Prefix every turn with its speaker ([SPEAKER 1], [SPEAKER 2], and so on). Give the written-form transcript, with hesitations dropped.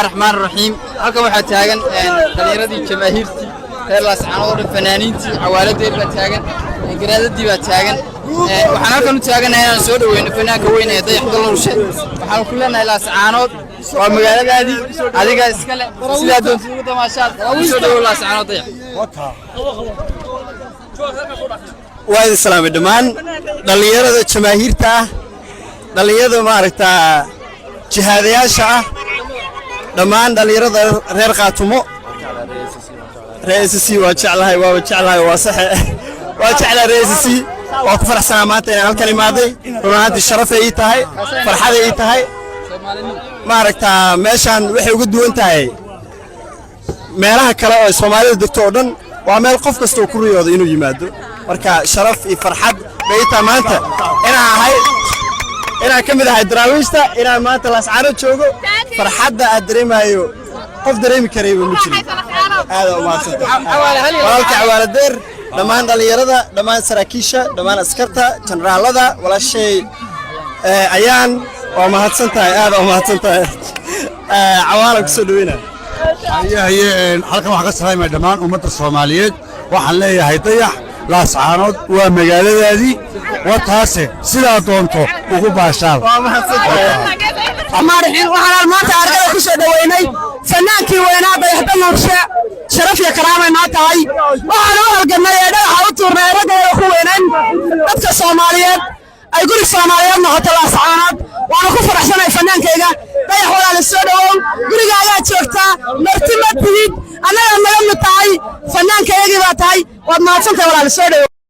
[SPEAKER 1] Raxmaan raxiim. Halkan waxaa taagan dhallinyaradii, jamaahiirtii reer Laascaanood oo dhan, fanaaniintii Cawaaladeed baa taagan, garaadadii baa taagan. Waxaan halkan u taaganahay inaan soo dhoweyno fanaanka weyn ee Dayax Dalnuurshe. Waxaan ku leenahay, Laascaanood waa magaaladaadii, adiga iska leh, sidaa doontid ugu damaashaad. U soo dhowow Laascaanood, Dayax.
[SPEAKER 2] Waa idin salaamay dhammaan dhallinyarada jamaahiirta ah, dhallinyarada maaragtaa jihaadayaasha ah, dhammaan dhallinyarada reer Khaatumo, reer SSC. Waa jeclahay, waaba jeclahay, waa saxe, waa jeclahay reer SSC. Waa ku faraxsanaa maanta inaan halkan imaaday. Run ahaantii sharafay ii tahay, farxaday ii tahay. Maaragtaa meeshaan waxay uga duwan tahay meelaha kale oo ay Soomaalida degto oo dhan. Waa meel qof kasta oo ku riyoodo inuu yimaado. Marka sharaf iyo farxad bay ii tahay maanta inaan ahay, inaan ka mid ahay Daraawiishta, inaan maanta Laascaano joogo. Farxadda aad dareemayo qof dareemi karayba ma jirin. Aada u mahadsantahay walaalka Cawaaladeer, dhammaan dhallinyarada, dhammaan saraakiisha, dhammaan askarta, generaalada, walaashay ayaan. Waa mahadsan tahay, aada u mahadsan tahay. Cawaala kusoo dhaweyna.
[SPEAKER 3] Haye, halkan waxaan ka salaamaya dhammaan ummadda Soomaaliyeed. Waxaan leeyahay, Dayax, Laascaanood waa magaaladaadii, wataase sidaa doonto ugu baashaal.
[SPEAKER 2] Waa mahadsan tahay.
[SPEAKER 4] Raxmaanraxiim. Waxaan maanta argada ku soo dhoweynay fanaankii weynaa Dayaxda Nuurshe. Sharaf iyo karaamay noo tahay. Waxaan u halgamnay ee dhagaxa u tuurnay ee raggeeda ku weynayn dadka Soomaaliyeed ay guri Soomaaliyeed noqoto Laascaanood. Waana ku faraxsanahay fanaankayga Dayax. Walaala, soo dhowow, gurigaagaa joogtaa, marti ma tihid, annagaa naga mid tahay, fanaankayagii baa tahay. Waad mahadsantahay walaala, soo dhowow.